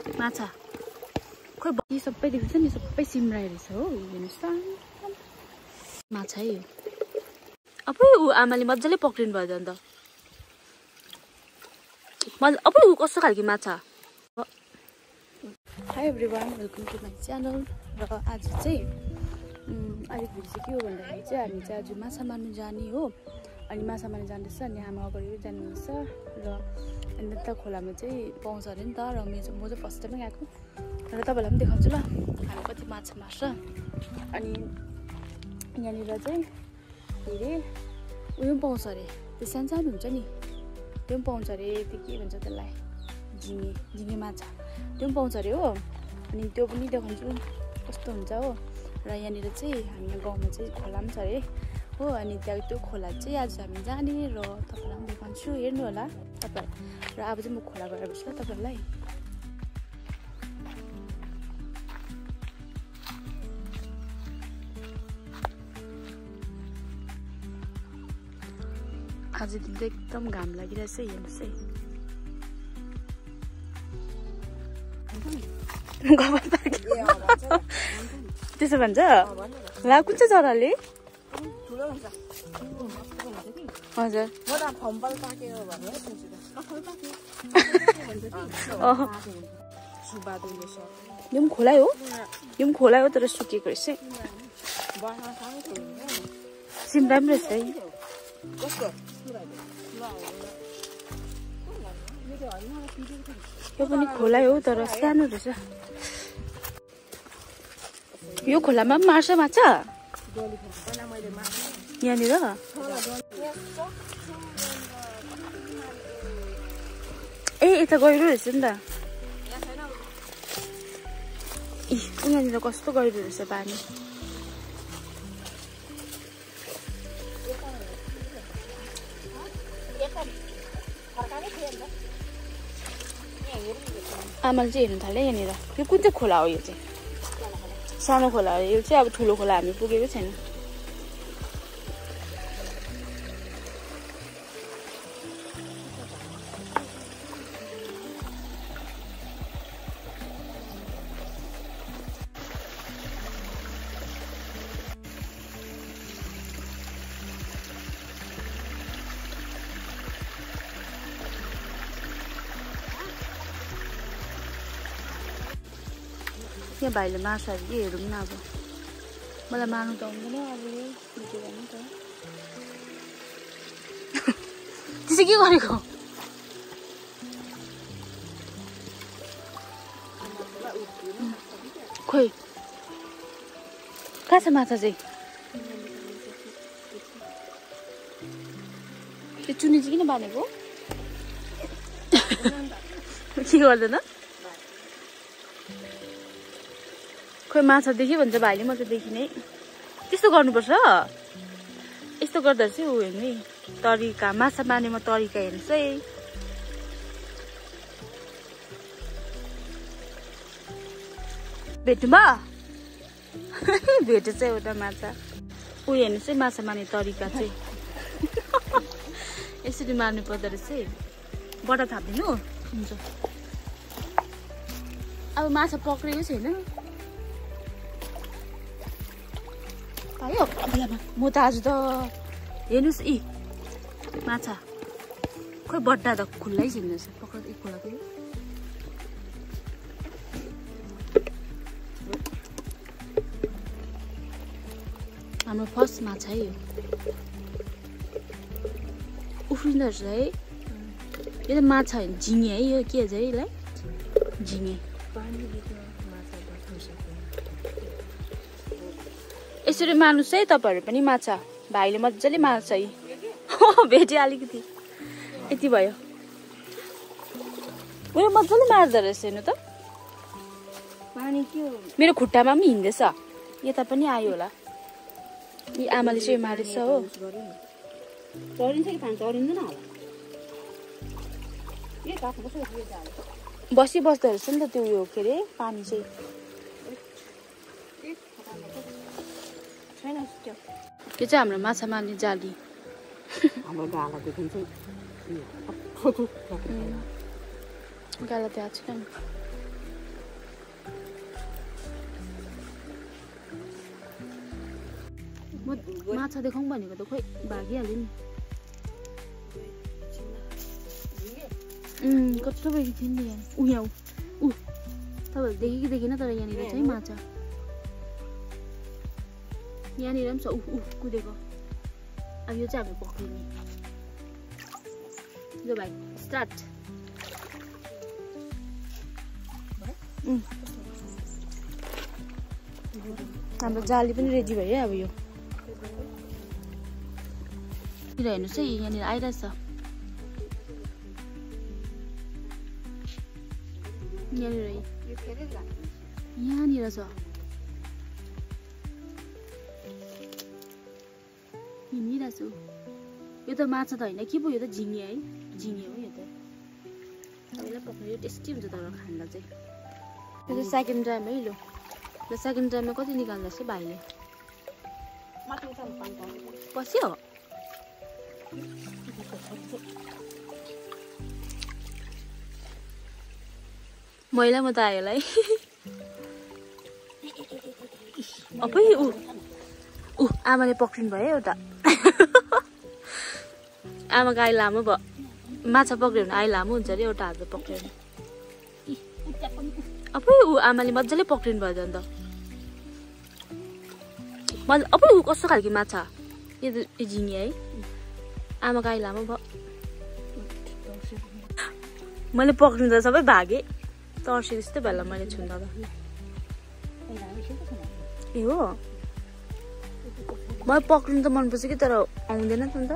माछा खोइ यी सबै देख्छ नि सबै सिमराई रहेछ हो हेर्नुहोस् माछा है अब ऊ आमाले मजाले पक्रिनु भयो अन्त अब ऊ कस्तो खालको माछा hi everyone welcome to my channel र आज चाहिँ अलिक भिडियो चाहिँ के हो भन्दाखेरि चाहिँ हामी चाहिँ आज माछा मार्नु जाने हो अनि माछा मार्नु जाँदैछ अनि आमा अगाडि जानुहुन्छ र अनि त खोलामा चाहिँ पाउँछ अरे नि त र म चाहिँ फर्स्ट टाइमै गएको र तपाईँलाई पनि देखाउँछु ल हामी कति माछा मार्छ अनि यहाँनिर चाहिँ के अरे उयो पनि पाउँछ अरे त्यो सानो सानो हुन्छ नि त्यो पनि पाउँछ अरे त्यो के भन्छ त्यसलाई झिँगे माछा त्यो पनि पाउँछ अरे हो अनि त्यो पनि देखाउँछु कस्तो हुन्छ हो र यहाँनिर चाहिँ हामी गाउँमा चाहिँ खोला पनि छ अरे हो अनि त्यहाँ त्यो खोला चाहिँ आज हामी जाने र तपाईँलाई पनि देखाउँछु हेर्नु होला तपाईँ र अब चाहिँ म खोला गएर बस्छु ल तपाईँहरूलाई आज दिन चाहिँ एकदम घाम लागिरहेछ हेर्नुहोस् है त्यसो भन्छ ला कुन चाहिँ चराले हजुर यो पनि खोला हो यो पनि खोला हो तर सुकेको रहेछ सिमराई पनि रहेछ है यो पनि खोला हो तर सानो रहेछ यो खोलामा पनि मार्छ माछा यहाँनिर ए यता गहिरो रहेछ नि त यहाँनिर कस्तो गहिरो रहेछ पानी आमाले चाहिँ हेर्नु थाल्यो यहाँनिर यो कुन चाहिँ खोला हो यो चाहिँ सानो खोला हो यो चाहिँ अब ठुलो खोला हामी पुगेको छैन यहाँ भाइले मार्छ अरे कि हेरौँ न अब मलाई मार्नु त आउँदैन अब के गर्नु त त्यसै के गरेको खोइ कहाँ छ माछा चाहिँ त्यो चुनी चाहिँ किन बाँधेको के गर्दैन खोइ माछा देख्यो भन्छ भाइले म त देखिने त्यस्तो गर्नुपर्छ यस्तो गर्दा चाहिँ ऊ हेर्नु है तरिका माछा मार्नेमा तरिका हेर्नुहोस् है भेट्नुभयो भेटेछ एउटा माछा ऊ हेर्नुहोस् है माछा मार्ने तरिका चाहिँ यसरी मार्नु पर्दो रहेछ है बडा थापिदिनु हुन्छ अब माछा पक्रेको छैन आयो म त आज त हेर्नुहोस् यी माछा खोइ बट्टा त खुल्लै छैन रहेछ पक्र एक खोलाको हाम्रो फर्स्ट माछा है यो उफ्रिँदो रहेछ है यो त माछा होइन झिँगे है यो के छ है यसलाई झिँगे यसरी मार्नुहोस् है तपाईँहरू पनि माछा भाइले मजाले मार्छ है भेट्यो अलिकति यति भयो उयो मजाले मार्दो रहेछ हेर्नु त मेरो खुट्टामा पनि हिँड्दैछ यता पनि आयो होला यी आमाले चाहिँ मारेछ हो बसिबस्दो रहेछ नि त त्यो उयो के अरे पानी चाहिँ यो चाहिँ हाम्रो माछा मार्ने जाली हाम्रो गाला देखिन्छ गाला त्यहाँ छैन म माछा देखाउँ भनेको त खोइ भागिहाल्यो नि कस्तो भएको थियो नि यहाँ यहाँ तपाईँहरू देखेँ कि देखेन तर यहाँनिर चाहिँ माछा यहाँनिर पनि छ कुदेको अब यो चाहिँ हामी पक्रिने ल भाइ स्टार्ट हाम्रो जाली पनि रेडी भयो है अब यो हेर्नुहोस् है यहाँनिर आइरहेछ यहाँनिर छ हिँडिरहेछु यो त माछा त होइन के पो यो त झिङ्गे है झिङ्गे हो यो त सबैलाई पक्रिनु यो टेस्टी हुन्छ तर खाँदा चाहिँ यो त सेकेन्ड टाइम है लो ल सेकेन्ड टाइममा कति निकाल्दैछ भाइले पस्यो मैला म त आयो होला है अबै आमाले पक्रिनु भयो एउटा आमाको आइ लामो भयो माछा पक्रियो भने आइ लामो हुन्छ अरे एउटा हातले पक्रियो भने अबै आमाले मजाले पक्रिनु भयो अन्त अबै कस्तो खालको माछा यो झिङ्गे है आमाको आइ लामो भयो मैले पक्रिँदा सबै भागेँ तर्से जस्तै बेला मैले छुन्दा ए हो मलाई पक्रिनु त मनपर्छ कि तर आउँदैन त अन्त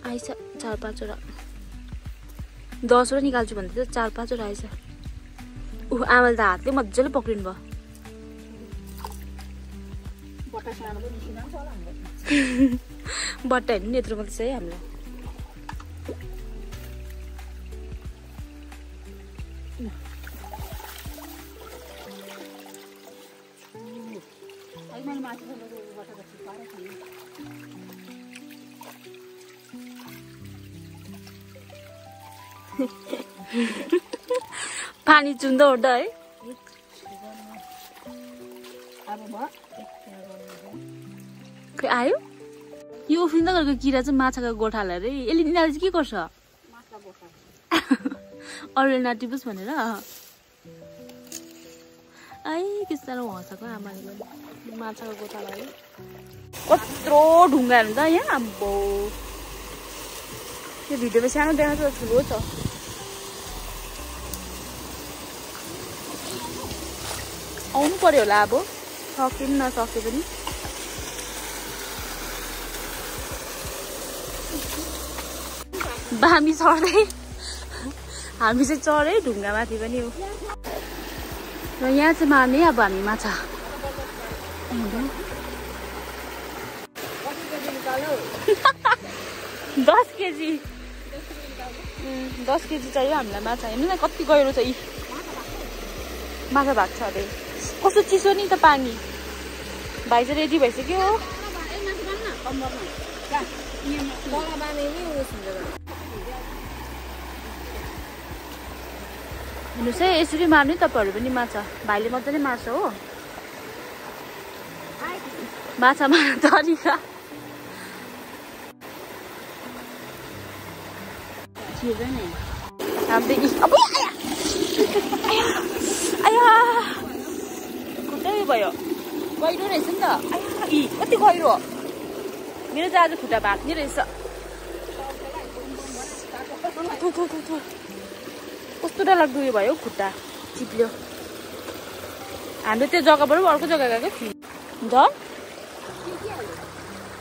आइछ 4-5वटा 10वटा निकाल्छु भन्दा त 4-5वटा आइछ आमाले त हातले मजाले पक्रिनु भयो बट्टा हेर्नु नि यत्रो मात्रै छ है हामीलाई पानी चुन्दा ओर्दा है खै आयो यो उफ्रिँदा गरेको किरा चाहिँ माछाको गोठाला रे यसले यिनीहरूले चाहिँ के गर्छ अरूले नाटिबोस् भनेर आई के साह्रो हँसाको आमाले माछाको गोठाला है कत्रो ढुङ्गा हुन्छ यहाँ अम्बो यो भिडियोमा सानो देखाएको त ठुलो छ आउनु पर्यो होला अब सके पनि नसके पनि बामी चढ्दै हामी चाहिँ चढे ढुङ्गा माथि पनि हो र यहाँ चाहिँ मार्ने अब हामी माछा 10 केजी 10 केजी चाहियो हामीलाई माछा हेर्नु न कति गहिरो छ यी माछा भएको छ अरे कस्तो चिसो नि त पानी भाइ चाहिँ रेडी भइसक्यो हेर्नुहोस् है यसरी मार्ने तपाईँहरू पनि माछा भाइले मजाले मार्छ हो माछा मार्ने तरिका खुट्टै भयो गहिरो रहेछ नि त कति गहिरो मेरो चाहिँ आज खुट्टा भाग्ने रहेछ कस्तो डरलाग्दो उयो भयो खुट्टा चिप्ल्यो हाम्रो त्यो जग्गाबाट अर्को जग्गा गएको थियौँ झन्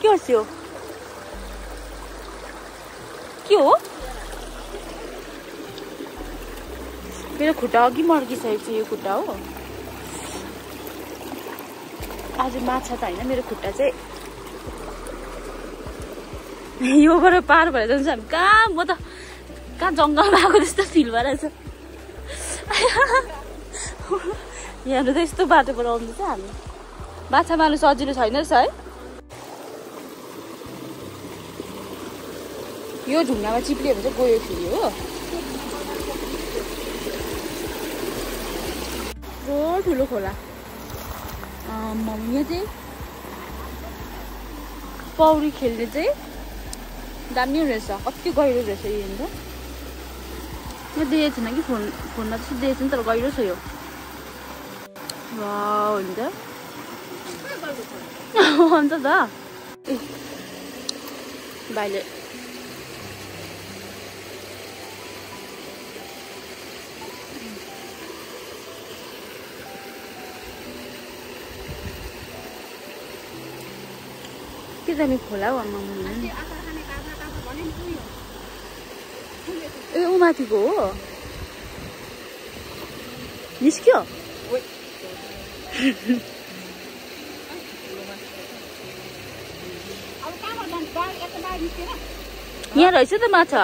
के होस् यो के हो मेरो खुट्टा अघि मर्किसकेको छ यो खुट्टा हो आज माछा त होइन मेरो खुट्टा चाहिँ योबाट पार भएर जान्छ हामी कहाँ म त कहाँ जङ्गलमा आएको जस्तो फिल भइरहेछ यहाँ त यस्तो बाटोबाट आउँदैछ हामी माछा मार्नु सजिलो छैन रहेछ है यो ढुङ्गामा चिप्लियो भने चाहिँ गयो फेरि हो ठुलो खोला यहाँ चाहिँ पौडी खेल्ने चाहिँ दामी रहेछ कति गहिरो रहेछ यो त म देखेको छैन कि फोनमा चाहिँ देखेको छैन तर गहिरो छ यो वाउ हुन्छ अन्त त भाइले के दामी खोला हो आमा ए ऊ माथिको हो निस्क्यो यहाँ रहेछ त माछा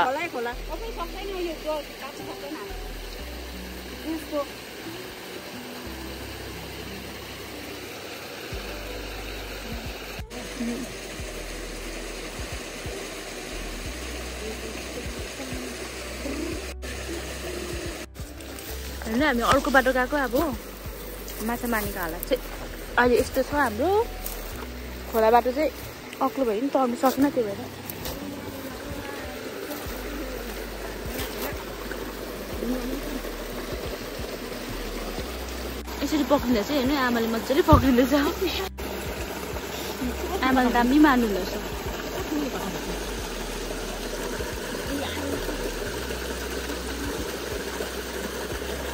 होइन हामी अर्को बाटो गएको अब माछा मार्नेको हालत चाहिँ अहिले यस्तो छ हाम्रो खोला बाटो चाहिँ अग्लो भयो नि तर्नु सकेन त्यही भएर यसरी पक्रिँदा चाहिँ होइन आमाले मजाले पक्रिँदैछ आमाले दामी मार्नुहुँदैछ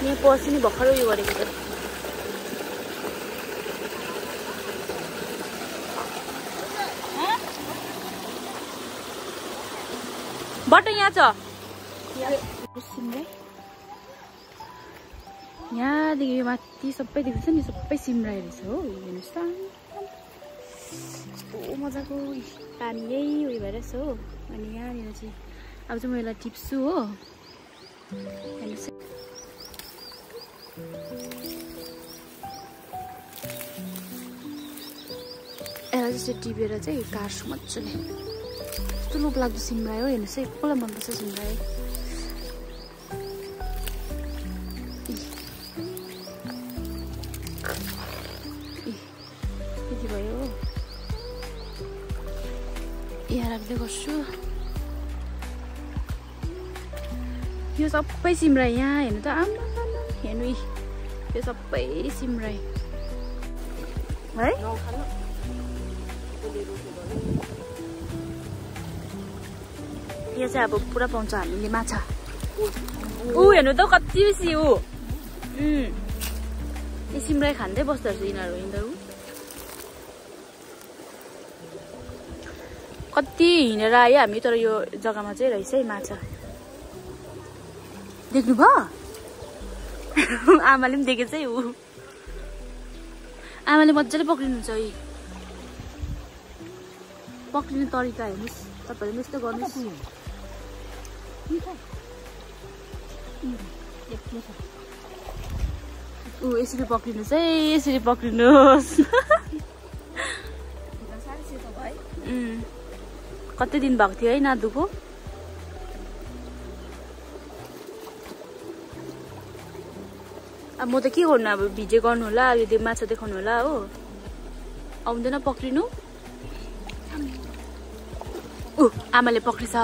यहाँ पछि नि भर्खर उयो गरेको छ बट यहाँ छ यहाँदेखि यो माथि सबै देख्छ नि सबै सिमराई रहेछ हो हेर्नुहोस् त कस्तो मजाको पानी यही उयो भइरहेछ हो अनि यहाँनिर चाहिँ अब चाहिँ म यसलाई टिप्छु हो हेर्नुहोस् यसलाई चाहिँ टिपेर चाहिँ काट्छु मजाले कस्तो लोभ लाग्दो सिमराई हो हेर्नुहोस् है कसलाई मनपर्छ सिमराई यति भयो यहाँ राख्दै गर्छु यो सबै सिमराई यहाँ हेर्नु त आमा हेर्नु यो सबै सिमराई है यो चाहिँ अब पुरा पाउँछ हामीले माछा ऊ हेर्नु त कति बेसी हो यो सिमराई खाँदै बस्दो रहेछ यिनीहरू कति हिँडेर आयो हामी तर यो जग्गामा चाहिँ रहेछ है माछा देख्नुभयो आमाले पनि देखेछ है ऊ आमाले मजाले पक्रिनुहुन्छ है पक्रिने तरिका हेर्नुहोस् तपाईँहरूले यस्तो गर्नुहोस् ऊ यसरी पक्रिनुहोस् है यसरी पक्रिनुहोस् कति दिन भएको थियो है नादुको अब म त के गर्नु अब भिडियो गर्नु होला अब यो माछा देखाउनु होला हो आउँदैन पक्रिनु ऊ आमाले पक्रिछ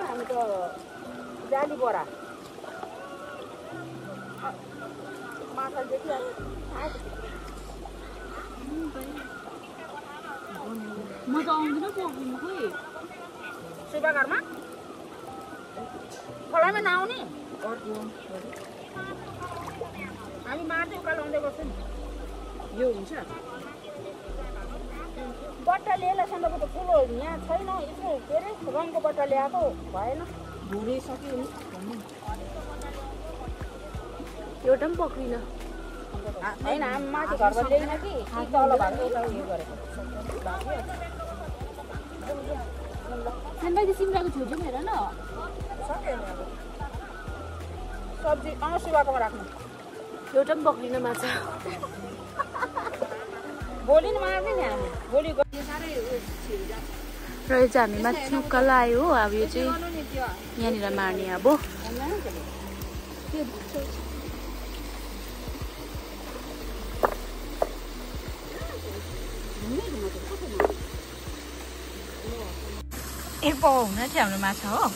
हामी त जाली बडा माछा देखिहाल्छ म त आउँदिन पक्रिनु खोइ सुब्बा घरमा खोलामा नआउने हामी माछा उकालो आउँदै गर्छौँ नि यो हुन्छ बट्टा लिएला सन्दको त ठुलो यहाँ छैन यसो के अरे रङको बट्टा ल्याएको भएन भुरिसक्यो नि एउटा पनि पक्रिन होइन हामी माथि घरबाट ल्याइन कि तल भएको एउटा उयो गरेको सानबाई सिमराको छेउछेउ हेर न सब्जी सुवाकोमा राख्नु एउटा पनि पक्रिन माछा भोलि नि मार्ने नि हामी भोलि साह्रै र यो चाहिँ हामी माथि उकालो आयो हो अब यो चाहिँ यहाँनिर मार्ने अब एक पाउ हुन थियो हाम्रो माछा हो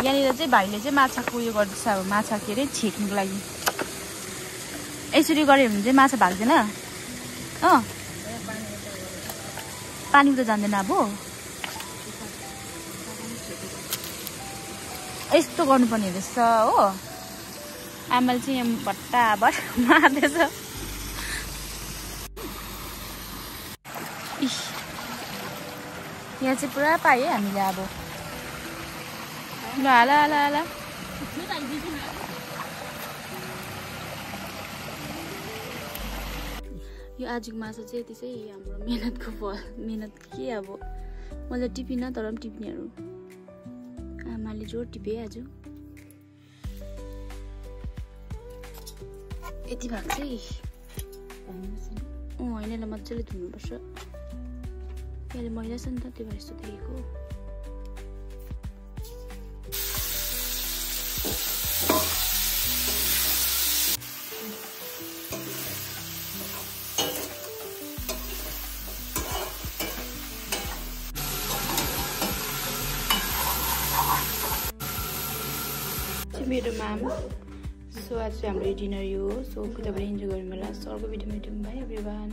यहाँनिर चाहिँ भाइले चाहिँ माछाको उयो गर्दैछ अब माछा के अरे छेक्नुको लागि यसरी गऱ्यो भने चाहिँ माछा भाग्दैन पानी त जान्दैन अब यस्तो गर्नुपर्ने रहेछ हो आमाले चाहिँ यहाँ भट्टाभट मार्दैछ यहाँ चाहिँ पुरा पायो हामीले अब ल हाल हाल हाल यो आजको माछा चाहिँ त्यसै हाम्रो मेहनतको फल मेहनत के अब मैले टिपिनँ तर पनि टिप्नेहरू आमाले जोड टिपे आज यति भएको चाहिँ होइन यसलाई मजाले धुनुपर्छ यसले मैला छ नि त त्यो भएर यस्तो देखेको मेरो माम सो आज चाहिँ हाम्रो डिनर यो हो सो तपाईले इन्जोय गर्नु होला सो अर्को भिडियोमा भेटौँ बाइ एभ्रिवान